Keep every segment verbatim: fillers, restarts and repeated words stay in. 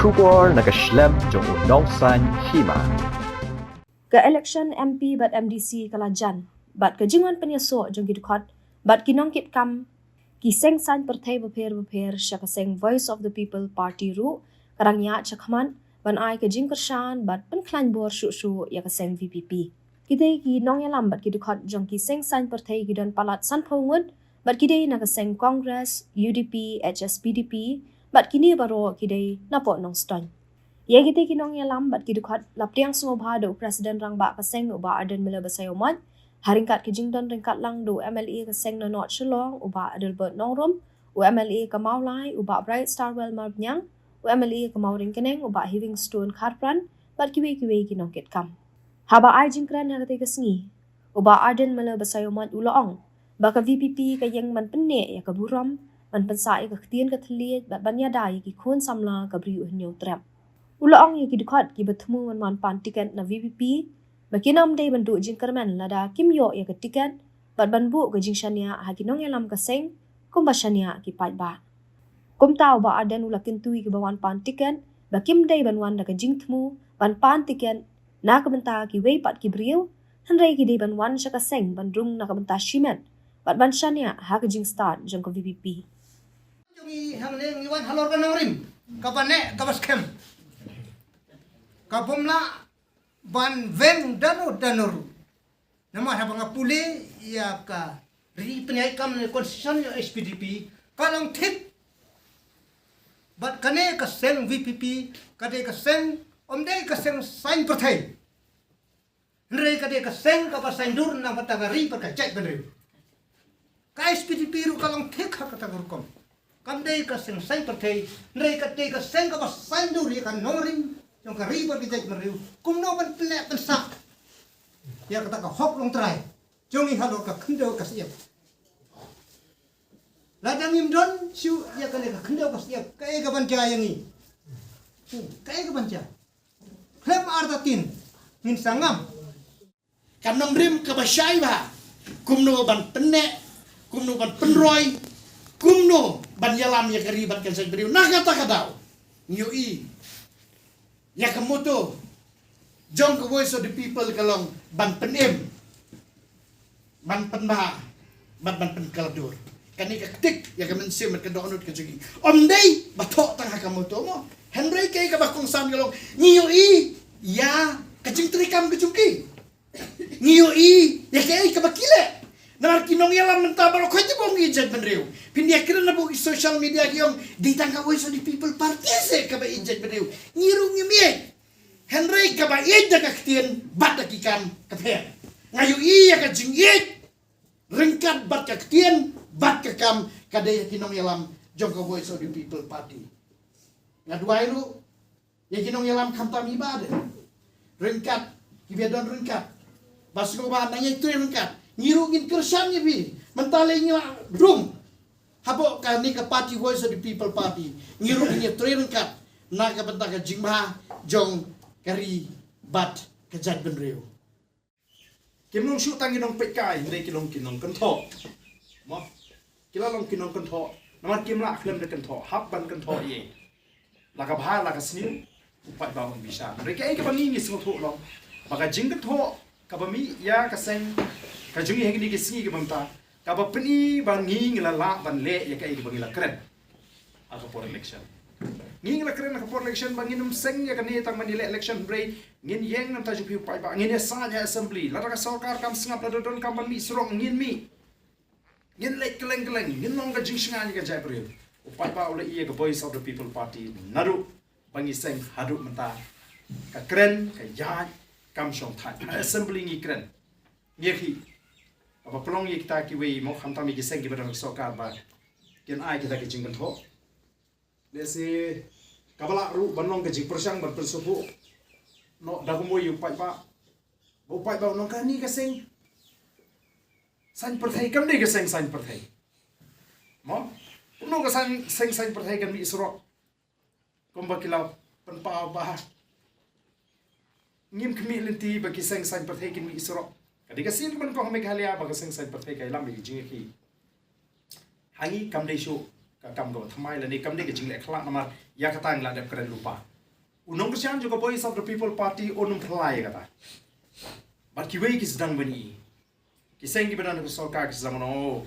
Khubor na ka shlem jong u nongsan hima. Ka election M P bad M D C ka la jan bad ka jingwan pynïasoh jong ki dkhot bad ki nongkitkam ki seng saiñ pyrthei bapher bapher sha ka seng Voice of the People Party ruh ka dang ïaid shakhmat ban ai ka jingkyrshan bad pynkhlaiñ bor shuh shuh ïa ka seng V P P. Ki dei ki nongïalam bad ki dkhot jong ki seng saiñ pyrthei ki don palat sanphew ngut bad ki dei na ka seng Congress, U D P, H S P D P bad kine baroh ki dei na Poknong Sdong. Ïa kita ki nongïalam bad ki dkhot la pdiang sngewbha da u President Rangbah ka seng u Bah Ardent Miller Basaiawmoit, ha ryngkat ka jingdon ryngkat lang da u M L A ka seng na North Shillong u Bah Adelbert Nongrum, u M L A ka Mawlai u Bah Brightstarwell Marbaniang, u M L A ka Mawryngkneng u Bah Heavingstone Kharpran bad kiwei kiwei ki nongkitkam. Haba ai jingkren ha katei ka sngi, u Bah Ardent Miller Basaiawmoit u la ong ba ka V P P ka ïeng ban pynneh ïa ka burom, ban pynsah ïa ka ktien ka thylliej bad ban ïada ïa ki khun samla ka Bri U Hynñiewtrep. U la ong ïa ki dkhot kiba thmu ban wan pan tiket na V P P ba kin ym dei ban duh jingkyrmen lada kim ïoh ïa ka tiket bad ban buh ka jingshaniah ha ki nongïalam ka seng kumba shaniah ki paidbah. Kumta u Bah Ardent u la kyntu ïa kiba wan pan tiket ba kim dei ban wan da ka jingthmu ban pan tiket na ka bynta kiwei pat ki briew, hynrei ki dei ban wan sha ka seng ban rung na ka bynta shimet bad ban shaniah ha ka jingstad jong ka V P P. Jong ngi hangne ngi wan halor ka nongrim kaba neh kaba skhem, ka bym lah ban weng dano dano ruh. Namar haba nga pule ïa ka ri pynïaid kam ne constitution ïa H P D P ka long thik. Bad kane ka seng V P P ka dei ka seng, ym dei ka seng saiñ pyrthei, hynrei ka dei ka seng kaba saiñdur na ka bynta ka ri bad ka jaitbynriew. Ka H P D P ruh ka long thik ha kata ka rukom. Kam dei ka seng saiñ pyrthei, hynrei ka dei ka seng kaba saiñdur ïa ka nongrim jong ka ri bad ka jaitbynriew kumno ban pynneh pynsah ïa kata ka hok longtrai jong ngi halor ka khyndew ka shyiap. Lada ngim don shuh ïa kane ka khyndew ka shyiap, kaei kaban jia ïa ngi? Hmm, kaei kaban jia? Khlem artatien ngin sa ngam. Ka nongrim kaba shai bha kumno ban pynneh, kumno ban pynroi, kumno ban ïalam ïa ka ri bad ka jaitbynriew. Na kata ka daw ngi ïohi ïa ka motto jong ka Voice of the People ka long ban pynim, ban pynbha bad ban pynkylla dur. Kane ka ktik ïa ka mynsiem bad ka dohnud ka jong ngi. Ym dei ba thoh tang ha ka motto mo, hynrei kaei kaba kongsan ka long ngi ïohi ïa ka jingtrei kam ka jong ki. Ngi ïohi ïa kaei kaba ki leh. Namar ki nongïalam mynta baroh khoit ba ong ïeit jaitbynriew. Phin ïakren na bun ki social media ki ong dei tang ka Voice of the People Party se kaba ïeit jaitbynriew. Ngi ruh ngim ïeit. Hynrei kaba ïeit da ka ktien bad da ki kam ka pher. Nga ïohi ïa ka jingïeit ryngkat bad ka ktien bad ka kam ka dei ïa ki nongïalam jong ka Voice of the People Party. Nga duwai ruh ïa ki nongïalam khamtam hi ba de ryngkat, kiba don ryngkat, ba sngewbha nang ïatrei ryngkat. Ngi ruh ngin kyrshan ïa phi mynta lei ngi la rung hapoh kane ka party, Voice of the People Party. Ngi ruh ngin ïatrei ryngkat na ka bynta ka jingbha jong ka ri bad ka jaitbynriew. Kim long shuh tang ki nongpeitkai, hynrei ki long ki nongkynthoh. Mo, ki la long ki nongkynthoh namar kim lah khlem da kynthoh, hap ban kynthoh ïa la ka bha la ka sniew, u paidbah un bishar. Hynrei kaei kaba ngi ngi sngewthuh long ba ka jingkynthoh kaba mih ïa ka seng ka jong ngi ha kine ki sngi kiba mynta kaba pyni ba ngi ngi la lah ban leh ïa kaei kaba ngi la kren ha ka por election. Ngi ngi la kren ha ka por election ba ngin ym seng ïa kane tang ban ïaleh election, hynrei ngin ïeng na ka bynta jong phi u paidbah, ngin ïasaid ha assembly, lada ka sorkar kam sngap, lada don kam ban mih surok ngin mih. Ngin leit kylleng kylleng, ngin long ka jingshngaiñ ïa ka jaitbynriew. U paidbah u la ïohi ïa ka Voice of the People Party naduh ba ngi seng haduh mynta. Ka kren ka ïaid kam shong thait. Ha assembly ngi kren. Ngi ïa ki, haba pynlong ïa kita kiwei mo, khamtam ïa ki seng kiba don ha ka sorkar ba kin ai kita ki jingkynthoh. Lehse kaba lah ruh ban long ka jingpyrshang ban pynsngewthuh noh da kumno ïa u paidbah. Ba u paidbah u ong kane ka seng saiñ pyrthei kam dei ka seng saiñ pyrthei. Mo? Kumno ka seng saiñ pyrthei kan mih surok? Kumba ki la pynpaw ba ngim khmih lynti ba ki seng saiñ pyrthei kin mih surok. Ka dei ka sien ka ban kong ha Meghalaya ba ka seng saiñ pyrthei ka ïalam ïa ki jingïakhih. Ha ngi kam dei shuh ka kam kaba thymmai lane kam dei ka jingleh khlad namar ïa kata ngi la dep kren lypa. U nongkyrshan jong ka Voice of the People Party un ym pynlait ïa kata. Bad kiwei ki sdang ban ïohi. Ki seng kiba don ha ka sorkar ki sdang ban ong, oh,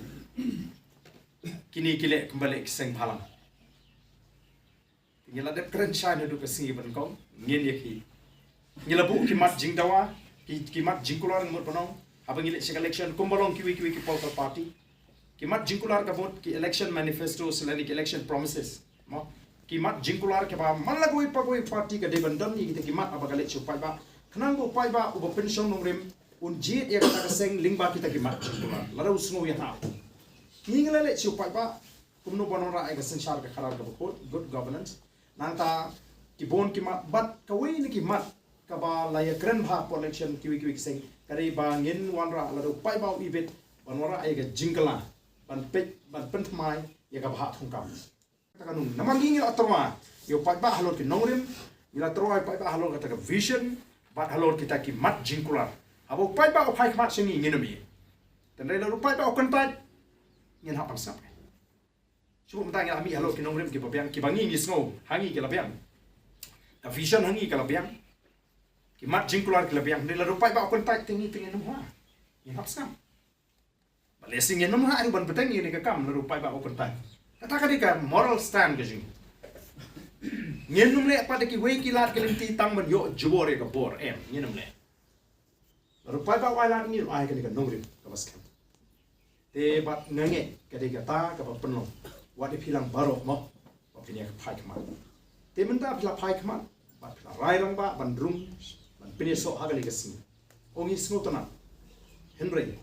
kine ki leh kumba leh ki seng bhalang. Ngi la dep kren shai naduh ka sngi ba nyngkong, ngin ïa ki. Ngi la buh ki mat jingdawa, ki, ki mat jingkular, mut ban ong, haba ngi leit sha ka election, kumba long kiwei kiwei ki political party. Ki mat jingkular ka vote, ki election manifesto, lane ki election promises. Mo? Ki mat jingkular kiba man la kawei pa kawei party ka dei ban don ïa kita ki mat haba ka leit sha u paidbah. Khnang ba u paidbah uba pynshong nongrim un jied ïa kata ka seng lyngba kita ki mat jingkular. Lada u sngew ïa kata. Ngi ngi la leit sha u paidbah, kumno ban wanrah ïa ka synshar ka khadar kaba kut, good governance. Nangta ki bun ki mat, bad kawei na ki mat kaba la ïakren bha hapoh election, kiwei kiwei ki seng, ka dei ba ngin wanrah, lada u paidbah u ibit, ban wanrah ïa ka jingkylla, ban peit, ban pynthymmai ïa ka bhah thungkam. Kata ka nong, namar ngi ngi la tyrwa ïa u paidbah halor ki nongrim, ngi la tyrwa ïa u paidbah halor kata ka vision, bad halor kita ki mat jingkular. Haba u paidbah u phai khmat sha ngi, ngin ym ïeh. Tang lada u paidbah u kyntait, ngin hap ban sngap. Shu mynta ngi la mih halor ki nongrim kiba biang, kiba ngi ngi sngew ha ngi ki la biang. Ka vision ha ngi ka la biang. Ki mat jingkular ki la biang. Hynrei lada u paidbah u kyntait, te ngi te ngin ym ha. Ngin hap sngap. Ba lehse ngin ym ha ruh ban bteng ïa kane ka kam lada u paidbah u kyntait. Kata ka dei ka moral stand ka jong ngi. Ngin ym leh pat da kiwei ki lad ki lynti tang ban ïoh jubor ïa ka bor, em, ngin ym leh. Lada u paidbah u ailad, ngi ruh ai kane ka nongrim kaba skhem. Te bad nga ngeit ka dei kata kaba pynlong. Wat ïa phi lang baroh mo, ba phin ïa ka phai khmat. Te mynta phi la phai khmat, bad phi la rai rangbah ban rung, ban pynïasoh ha kane ka sngi. Ong ngi sngewtynnat. Hynrei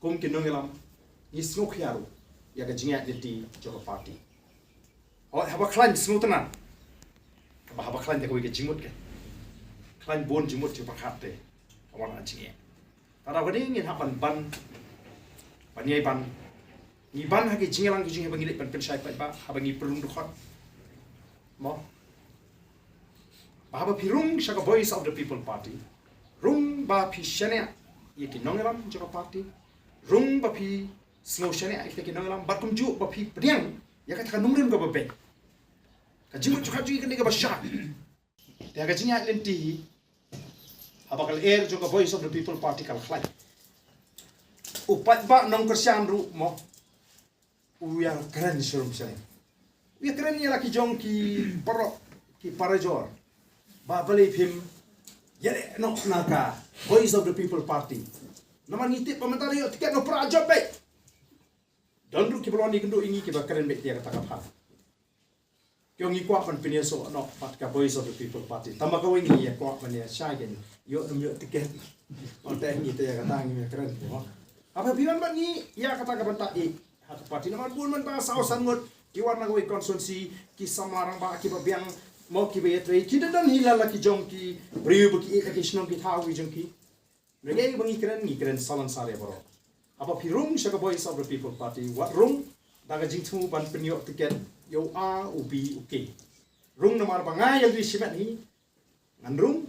kum ki nongïalam, ngi sngew khia ruh ïa ka jingïaid lynti jong ka party. Hooid, haba khlaiñ sngewtynnat. Haba, haba khlaiñ da kawei ka jingmut ka. Khlaiñ bun jingmut jingpyrkhat te ka wan ha jingeh. Ka daw kane ngin hap ban ban, ban ïai ban. Ngi ban ha ki jingïalang ki jingeh ba ngi leit ban pynshai paidbah, haba ngi pynrung dkhot. Mo? Ba haba phi rung sha ka Voice of the People Party, rung ba phi shaniah ïa ki nongïalam jong ka party, rung ba phi sngew shaniah ïa kita ki nongïalam, bad kumjuh ba phi pdiang ïa kata ka nongrim kaba beit. Ka jingmut jingpyrkhat jong ngi kane kaba shai. Te ha ka jingïaid lynti hi, haba ka lyer jong ka Voice of the People Party ka la khlaiñ, u paidbah nongkyrshan ruh mo, u ïakren shirum shane. U ïakren ïa la ki jong ki paralok, ki parajor, ba balei phim ïaleh noh na ka Voice of the People Party. Namar ngi tip ba mynta la ïoh tiket, nongpra jop beit. Don ruh kiba long ïakynduh ïa ngi kiba kren beit ïa kata ka phang. Ki ong ngi kwah ban pynïasoh noh bad ka Voice of the People Party. Tangba kawei ngi ïa kwah ban ïa shai kein, ïoh nym ïoh tiket. Ong te ngi te ïa kata ngim ïakren mo. Haba phi wan bad ngi ïa kata ka bynta, eh, ha ka party, namar bun mynta saw san ngut ki wan na kawei constituency, ki samla rangbah kiba biang mo, kiba ïatrei, ki da don hi la la ki jong ki briew ba ki ïeit ha ki shnong ki thaw ki jong ki. Ngi, ba ngi kren, ngi kren salonsar ïa baroh. Haba phi rung sha ka Voice of the People Party, wat rung da ka jingthmu ban pynïoh tiket ïa u A, u B, u K. Rung namar ba nga ïa lade shimet hi, ngan rung,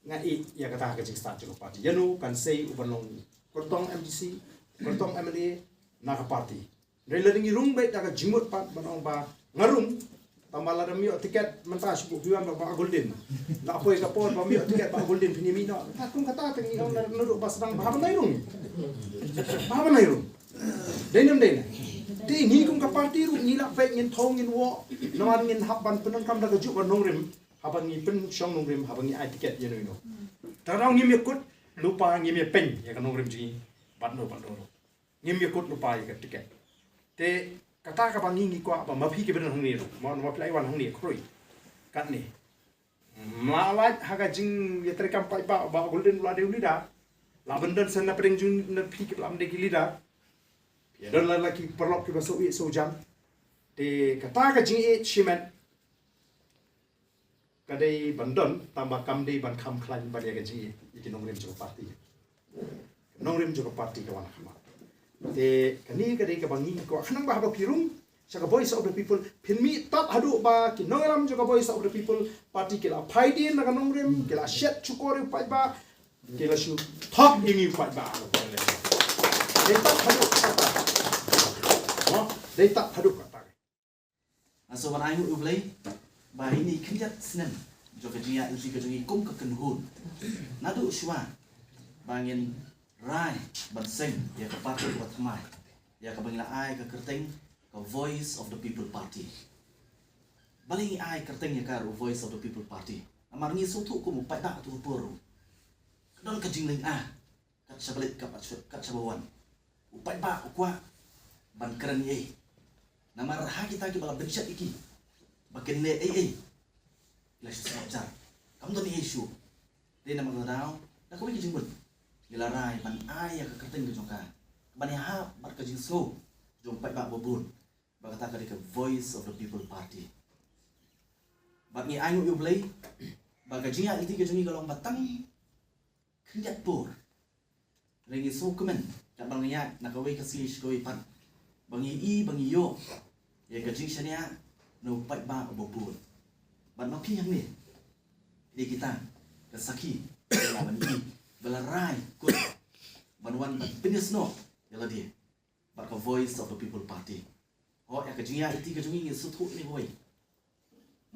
nga ïeit ïa kata ka jingstad jong ka party. Ïano kan sei u ban long kyrtong M D C, kyrtong M L A na ka party. Hynrei lada ngi rung beit da ka jingmut pat ban ong ba nga rung, tangba lada ym ïoh tiket mynta shu buh phi wan Bah Golden. La poi ka por ba ym ïoh tiket Bah Golden, phin ïa mih noh. Kum kata te ngi ong naduh ba sdang, ba haba nai rung. Ba haba nai rung. Dei ne ym dei ne. Te ngi kum ka party ruh ngi lah beit, ngin thew, ngin wad. Namar ngin hap ban pyndonkam da kajuh ka nongrim haba ngi pynshong nongrim, haba ngi ai tiket ïano ïano. Te ka daw ngim ïakut lypa, ngim ïapeiñ ïa ka nongrim jong ngi bad no bad no ruh. Ngim ïakut lypa ïa ka tiket. Te kata kaba ngi ngi kwah ba ma phi kiba don hangne ruh, ma, ma phi la ïa wan hangne khrui katne, ma lait ha ka jingïatreikam paidbah ba Golden u la dei u leader. Lah ban don shen na pdeng jong na phi kiba lam dei ki leader. Ïa don la la ki paralok kiba shu ïeit shu jan. Te kata ka jingïeit shimet ka dei ban don, tangba kam dei ban kham khlaiñ ban ïa ka jingïeit ïa ki nongrim jong ka party. Nongrim jong ka party ka wan ha khmat. Te kane ka dei kaba ngi kwah, khnang ba haba phi rung sha ka Voice of the People, phin mih tad haduh ba ki nongïalam jong ka Voice of the People Party ki la phai dien na ka nongrim, ki la shet shukor ïa u paidbah, ki la shu thok ïa ngi u paidbah. Dei tad haduh kata. Mo, dei tad haduh kata. Nga sngewbha ban ai nguh ïa U Blei Ba ine i khyndiat snem jong ka jingïaid lynti ka jong ngi kum ka kynhun, naduh shuwa ba ngin rai ban seng ïa ka party kaba thymmai, ïa kaba ngi la ai ka kyrteng ka Voice of the People Party. Balei ngi ai kyrteng ïa ka ruh Voice of the People Party? Namar ngi sngewthuh kum u paidbah ha kato ka por ruh ka don ka jinglyngngoh kat shaba leit kat shaba, kat shaba wan. U paidbah u kwah ban kren ei ei. Namar ha kita kiba la bynshet ïa ki ba kin leh ei ei, ki la shu sngap jar, kam don ei ei shuh. Te namar kata ka daw, da kawei ka jingmut ngi la rai ban ai ïa ka kyrteng ka jong ka ban ïahap bad ka jingsngew jong u paidbah ba bun, ba kata ka dei ka Voice of the People Party. Bad ngi ainguh ïa U Blei ba ka jingïaid lynti ka jong ngi ka long ba tang khyndiat por. Hynrei ngi sngewkmen katba ngi ïaid na kawei ka sngi sha kawei pat ba ngi ïohi ba ngi ïoh ïa ka jingshaniah na u paidbah uba bun. Bad ma phi hangne phi dei kita ka sakhi ba la wan ïohi ba la rai kut ban wan ban pynïasnoh ïa lade bad ka Voice of the People Party. Hooid, ïa ka jingïaid lynti ka jong ngi ngi sngewthuh ïa kawei,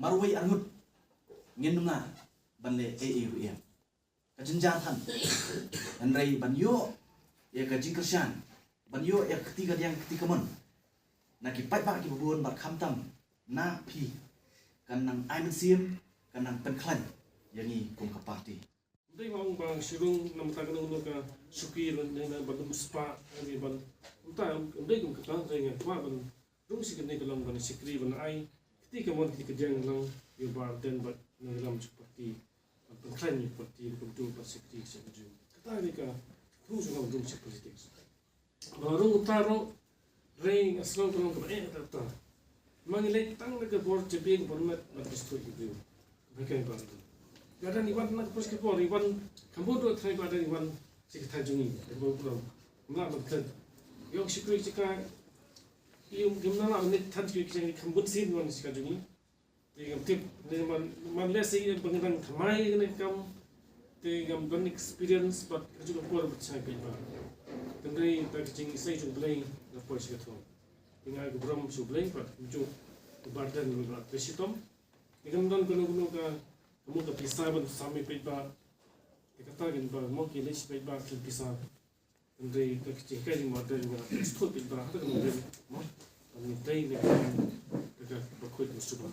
marwei arngut ngin ym lah ban leh ei ei ruh em. Ka jynjar than. Hynrei ban ïoh ïa ka jingkyrshan, ban ïoh ïa ka kti kadiang kti kamon na ki paidbah kiba bun bad khamtam na phi, kan nang ai mynsiem, kan nang pynkhlaiñ ïa ngi kum ka party. Ym dei ba ong ba shu rung namar kano kano ka shuki lane ban ym spah lane ban, ym ta, ym dei kum kata. Hynrei nga kwah ban rung shi kane ka long ban shakri ban ai kti kamon kti kadiang lang ïa u Bah Ardent bad nongïalam jong ka party, ban pynkhlaiñ ïa ka party, ban kumjuh ban shakri sha ka jong. Kata ne ka kyrkhu jong nga ban rung sha politics. Ba rung uta ruh, hynrei nga sngew ka long kaba eh kata kata. Ma ngi leit tang na ka bor jabieng bor met ban pynskhem ïa ki briew. Ba ka ba. Ka dang i wan na ka pynskhem bor, i wan kham bun ruh trai ba dang i wan sha ka thaiñ jong ngi. Ka bor bor. Mla ban tlet. Ïoh shakri sha ka, ïoh kim na la ne than shakri sha ka kham bun sien wan sha ka jong ngi. Te ngam tip, ne man, man leh shisha ba ngan dang thymmai kane ka kam. Te ngam don experience bad kajuh ka por bad shai paidbah. Hynrei da ka jingïasai jong U Blei nga poi sha ka thong. Te nga ai ka burom sha U Blei bad kumjuh u Bah Ardent ba la trei shitom. Te ngam don kano kano ka, ka mut ka pisa ban sam ïa paidbah. Te kata kan ba mo ki leit sha paidbah kin pisa. Hynrei da ka jinghikai jong u Bah Ardent nga sngewthuh paidbah ha ka nongrim mo. Ban ngi trei ne ka, ka, ka, ka khuid ka suba.